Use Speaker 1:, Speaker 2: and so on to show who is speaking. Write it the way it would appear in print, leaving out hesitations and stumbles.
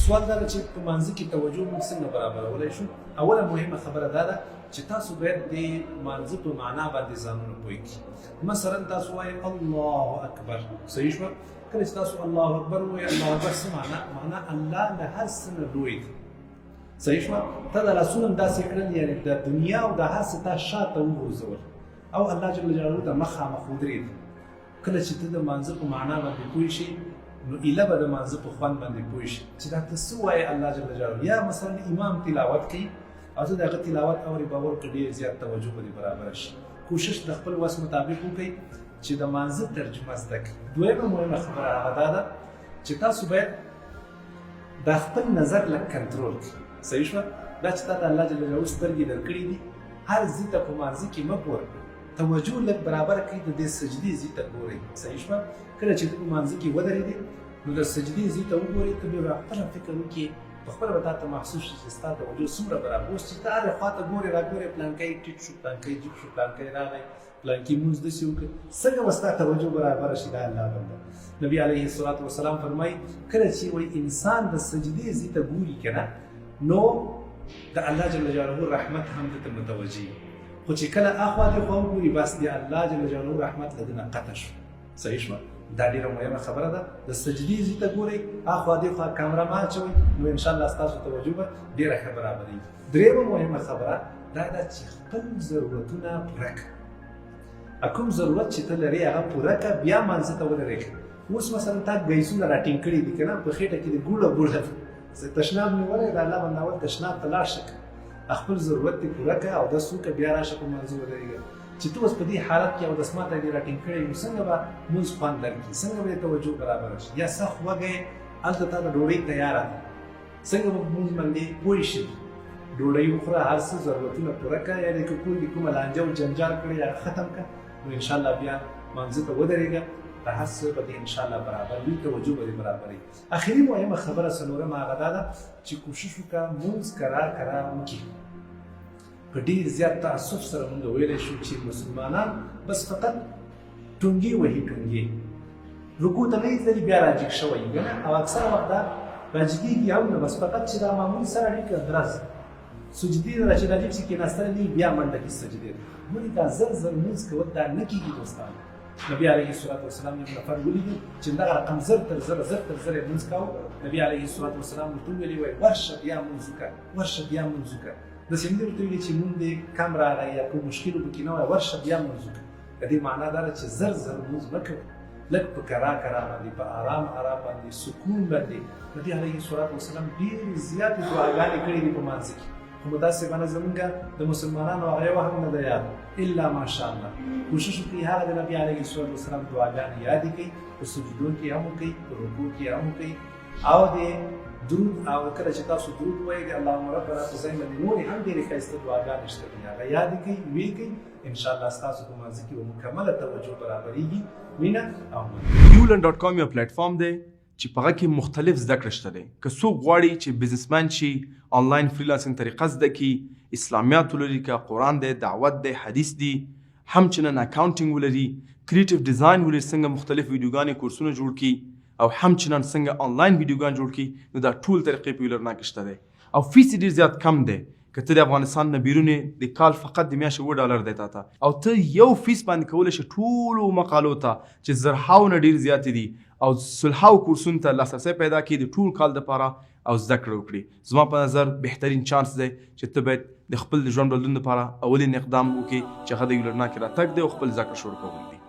Speaker 1: سوال دا دی چې په مانځه کې توجه موږ څنګه برابرولای شو؟ اوله مهمه خبره دا ده چې تاسو باید د مانځه په معنا باندې ځانونه پوه کړئ. مثلا تاسو وایئ الله اکبر، صحیح شوه؟ کله چې تاسو الله اکبر ووایئ، الله اکبر څه معنا؟ معنا الله له هر څه نه لوی دی، صحیح شوه؟ تا د لاسونه هم داسې کړل، یعنې د دنیا او د هر څه تا شاته وغورځول او الله جل جلاله ته مخامخ ودرېد. کله چې ته د مانځه په معنا باندې پوه شې، نو ایله به د مانځه په خوند باندې پوه شې چې دا ته څه وایې الله جل جلاله. یا مثلا امام تلاوت کوي او ته د هغه تلاوت اورې، باور وکړه ډېر زیات توجه به دې برابره شي. کوشش د خپل وس مطابق وکړئ چې د مانځه ترجمه زده کړئ. دویمه مهمه خبره هغه دا ده چې تاسو باید دا خپل نظر لږ کنټرول کړئ، صحیح شوه؟ دا چې تا ته الله جل جلاله سترګې درکړي دي، هر ځای ته په مانځه کې مه ګوره، توجه لږ برابره کړئ، د دې سجدې ځای ته ګورئ، صحیح شوه؟ کله چې ته په مانځه کې ودرېدې نو د سجدې ځای ته وګورئ، ته به خپله فکر وکړې، په خپله به تا ته محسوس شي چې ستا توجه څومره برابر. اوس چې ته هرې خوا ته ګورې را ګورې، پلانکی ټیټ شو، پلانکی جګ شو، پلانکی راغی، پلانکی مونځ داسې وکړ، څنګه به ستا توجه برابره شي؟ دا الله بنده نبی علیه الصلاة والسلام فرمایي کله چې وایي انسان د سجدې ځای ته ګوري که نه، نو د الله جل جلاله رحمت هم ده ته متوجه، خو چې کله اخوا دې خوا وګوري، بس د الله جل جلاله رحمت له ده نه قطع شو، صحیح شوه؟ دا ډېره مهمه خبره ده. د سجدې ځای ته ګورئ، اخوا دې خوا کمره مه اچوئ، نو انشاءالله ستاسو توجه به ډېره ښه برابرېږي. درېیمه مهمه خبره دا ده چې خپل ضرورتونه پوره کړه، کوم ضرورت چې ته لرې هغه پوره کړه، بیا مانځه ته ودرېږه. اوس مثلا تا ګیسونه راټینګ کړي دي که نه، په خېټه کې دې ګوړه بوړه ده، تشناب نیولی د الله بنده اول تشناب ته لاړ شه، خپل ضرورت دې پوره کړه او دس وکړه، بیا راشه په مانځه ودرېږه. چې ته اوس په دې حالت کې اودس ماته دې راټینګ کړی، نو څنګه به مونځ خوند درکړي؟ څنګه به دې توجه برابره شي؟ یا سخت وږی، هلته تا ته ډوډۍ تیاره ده، څنګه به مونځ باندې پوه شي؟ ډوډۍ وخوره، هر څه ضرورتونه پوره کړه، یعنې که کور کې کومه لانجه او جنجال کړی هغه ختم کړه، نو انشاءالله بیا مانځه ته ودرېږه، د هر څه به دې انشاءالله برابر وي، توجه به دې برابروي. اخري مهمه خبره څلورمه هغه دا ده چې کوشش وکړه مونځ کرار کرار وکړي. په ډیر زیات تاسف سره مونږ ویلی شو چې مسلمانان بس فقط ټونګې وهي، ټونګې، رکوع ته نه تللي بیا راجګ شوی که نه، او اکثره وخت دا راجګېږي هم نه، بس فقط چې دا معمولي سره اړیکه درز سجدې نه چې راجګ شي کېناستلی نه بیا منډه کې سجدې ته. ولې دا زر زر لمونځ کول دا نه کېږي دوستانو؟ نبی علیه الصلاة والسلام یو نفر ولید چې دغه رقم زر تر زره زر تر زره لمونځ کاوه. نبی علیه الصلاة والسلام ورته وویلې، وایي ورشه بیا لمونځ وکړه، ورشه بیا لمونځ وکړه. داسې نه دي ورته ویلي چې مونږ دې کم راغی یا کوم مشکل پکې نه وایي، ورشه بیا لمونځ وکړه. د دې معنا دا ده چې زر زر لمونځ مه کوه، لږ په کرا کرا باندې، په آرام آرام باندې، سکون باندې. نبی علیه الصلاة والسلام ډېرې زیاتې دعاګانې کړې دي په مانځه کې، خو متاسفانه زمونږ د مسلمانانو هغه یوه هم نه ده یاد الا ماشاءالله. کوشش وکړئ هغه د نبی علیه الصلاة والسلام دعاګانې یادې کړئ، په سجدو کې هم وکړئ، په رکوع کې هم وکړئ، او د درود او کله چې تاسو درود ووایئ د اللهم ربنا په ځای باندې نورې هم ډېرې ښایسته دعاګانې شته دي، هغه یادې کړئ، ویې کړئ، انشاءالله ستاسو په مانځه کې به مکمله توجه برابرېږي. مینه او مننه.
Speaker 2: یولن ډاټ کام یو پلیټ فارم دی چې په هغه کې مختلف زده کړې شته دی. که څوک غواړي چې بزنسمن شي، آنلاین فریلانسینګ طریقه زده کړي، اسلامیات ولري، که قرآن دی، دعوت دی، حدیث دی، همچنن اکاونټینګ ولري، کریټیو ډیزاین ولري، څنګه مختلف ویډیوګانې کورسونه جوړ کړي او همچنان څنګه آنلاین ویډیوګان جوړ کړي، نو دا ټول طریقې په یولرنا کې شته دی او فیس یې ډیر زیات کم دی. که ته د افغانستان نه بیرون یې، د کال فقط د میاشتې 7 ډالر دی تاته، او ته یو فیس باندې کولی شې ټولو مقالو ته چې زرهاو نه ډیر زیاتې دي او سلهاو کورسونو ته لاسرسی پیدا کړې د ټول کال دپاره او زده کړه وکړي. زما په نظر بهترین چانس دی چې ته باید د خپل د ژوند بدلون لپاره اولین اقدام وکړې چې هغه د یولرنا کې راتګ دی او خپل زده کړه شروع کول دي.